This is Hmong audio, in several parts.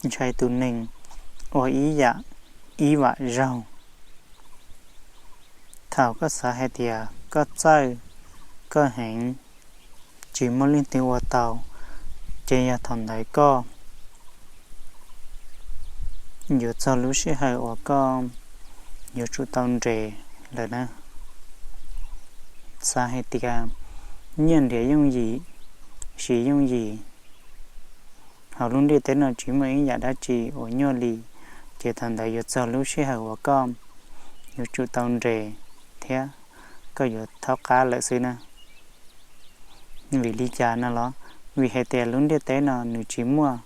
ntshai tus neeg ua ib yam ib vam zaug. Thaum koj xav hais tias koj txawj koj heev, tsis muaj leej twg ua tau, ces yog thaum ntawd koj yuav txog lub sij hawm uas koj yuav tsum tau nres lawm na. Xav hais tias nyiaj nrhiav yooj yim, siv yooj yim, hauv lub ntiaj teb no tsis muaj ib yam dab tsi uas nyuaj li, ces thaum ntawd yuav txog lub sij hawm uas koj yuav tsum tau nres thiab koj yuav thaub qab lawm xwb na. Vim li cas no los? Vim hais tias lub ntiaj teb no nws tsis muaj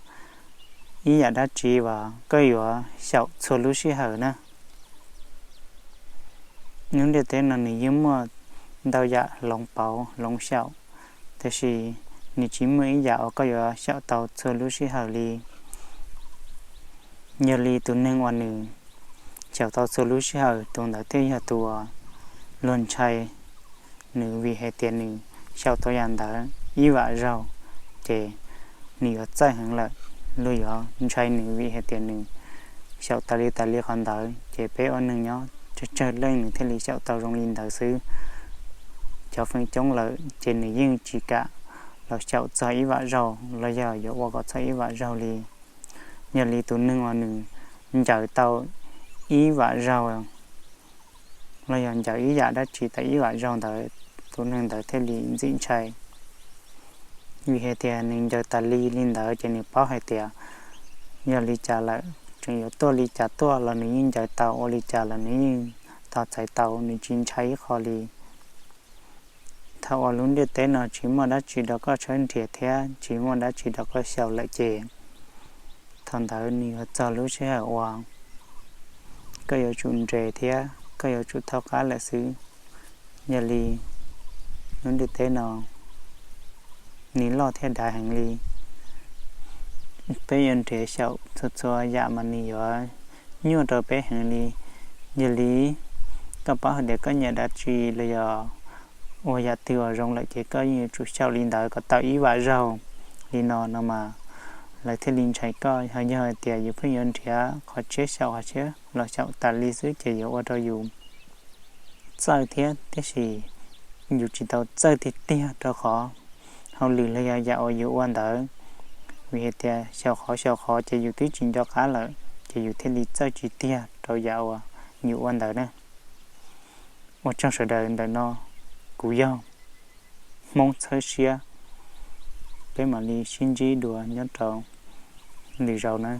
ib yam dab tsi uas koj yuav xyaum txhua lub sij hawm na. Lub ntiaj teb no nws yeej muaj ntau yam hloov pauv hloov xyaum, tab sis nws tsis muaj ib yam uas koj yuav xyaum tau txhua lub sij hawm li. Yog li tus neeg uas nws xyaum tau txhua lub sij hawm, tus ntawd thiaj yog tus uas luag ntshai nws, vim hais tias nws xyaum tau yam ntawd ib vam zaug, ces nws yuav txawj heev lawm. Luag yuav ntshai nws vim hais tias nws xyaum tas li tas li qhov ntawd. Ces peb ua neeg nyob tsawg tsawg leej nws thiaj li xyaum tau zoo li ntawd xwb. Cov feem coob lawm ces nws yeej tsis kam los xyaum txog ib vam zaug los yog yuav ua kom txog ib vam zaug li. Yog li tus neeg uas nws ncaws tau ib vam zaug los yog ncaws ib yam dab tsi tau ib vam zaug ntawd, tus neeg ntawd thiaj li ntxim ntshai. Vim hais tias nws ncaws tas li li ntawd ces nws paub hais tias yog li cas lawm, tseem yuav tuaj li cas tuaj los nws yeej ncaws tau, ua li cas los nws yeej tos txais tau, nws tsis ntshai ib qho li. Thaum uas lub ntiaj teb no tsis muaj dab tsi rau koj tshawb nrhiav thiab tsis muaj dab tsi rau koj xyaum lawm ces thaum ntawd nws yuav txog lub sij hawm uas koj yuav tsum nres thiab koj yuav tsum thaub qab lawm xwb. Yog li lub ntiaj teb no nws loj thiab dav heev li. Peb yuav nrhiav xyaum txhua txhua yam mas nws yuav nyuaj rau peb heev li. Yog li koj paub hais tias koj nyiam dab tsi los yog ua yam twg uas zoo lawm ces koj yeej yuav tsum xyaum li ntawd kom tau ib vam zaug li no no mas lawv thiaj li ntshai koj. Ho yog hais tias yus pheej yuav nrhiav qhov tshiab xyaum qhov tshiab los xyaum tas li xwb ces yuav ua rau yus txawj thiab, tiam sis yus tsis tau txawj tiag tiag rau qhov hauj lwm los yog yam uas yus ua ntawd. Vim hais tias xyaum qhov xyaum qhov ces yus twb tsis nco qab lawm, ces yus thiaj li txawj tsis tiag rau yam uas yus ua ntawd na. Ua tsaug sawv daws, ntawm no kuv yog Hmoob Txhawb Siab. Peb mam li sib ntsib dua nyob rau lwm zaus na.